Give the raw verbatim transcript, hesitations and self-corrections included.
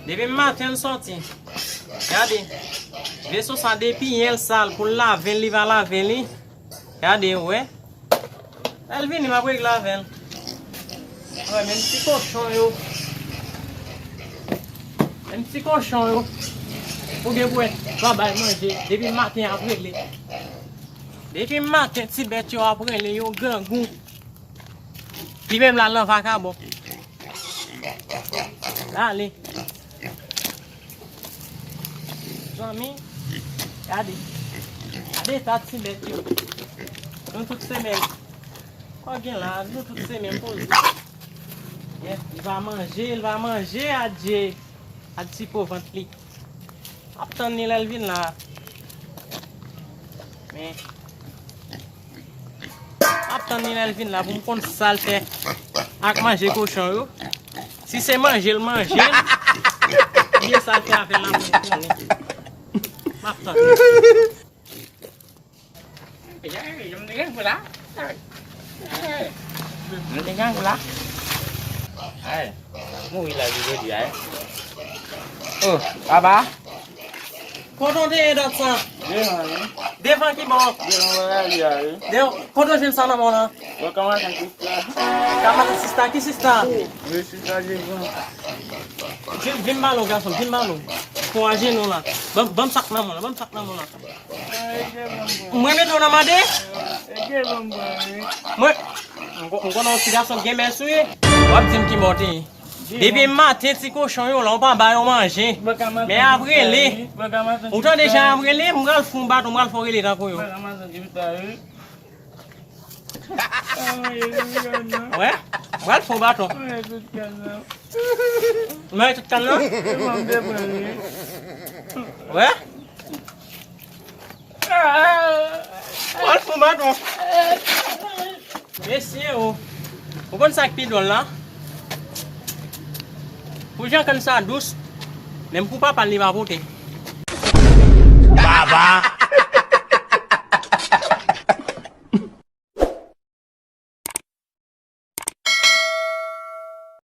Depi maten l sòti. Gade. Veso sa depi yè l sal pou l lave l, li va lave li. Gade, ou wè. Lè l vini, m ap regle avè l. Wè, menm ti kochon yo. Menm ti kochon yo. Ou gen pou wè, pa bay manje. Depi maten ap rele. Depi maten ti bèt yo ap rele, yo grangou. Li menm la nan vakabon. L ale. Zanmi, gade. Gade eta ti bèt yo. Nou tout semèn. Kò gen la, nou tout semèn poze. Yes, li va manje, li va manje, adje. Adje po vant li. M ap tann li lè l vin la. Men, m ap tann li lè l vin la pou m konn sa l fè ak manje kochon yo. Si se manje l manje l, oubyen sa l fè avè l la pou m konnen. M ap tann. Ey, ey, ey, m te gen gou la. Ey, ey, m te gen gou la. Ey, mouri la jodi a, ey. Oh, papa. Kote w te ye dat sa? Devan, wi. Devan ki bò? Devan bagay li a, wi. Devan, kote w jwenn sa nan men w lan? Bon, kamatant sista. Kamatant sista, ki sista? Wi, sista Jezan. Vin, vin ba l, gason, vin ba l. Fò ajenou la. Ban, ban m sak nan men w lan, ban m sak nan men w lan. Mwen mete w nan mande? Mwen, m kon-, m konnen yon ti gason gen mès wi. W ap di m ki bò w te ye. Depi maten ti kochon yo la, ou pa ba yo manje. Men ap rele. Ou tande jan ap rele, m pral fè yon baton, m pral fè w rele tankou yo. Wè, m pral fè yon baton. Mwen tout kann nan. Wè. Al fon baton. Mesye o. Ou konn sa k pi dwòl la? Pou jan kann sa dous, menm pou papa l li pa pote. Baba.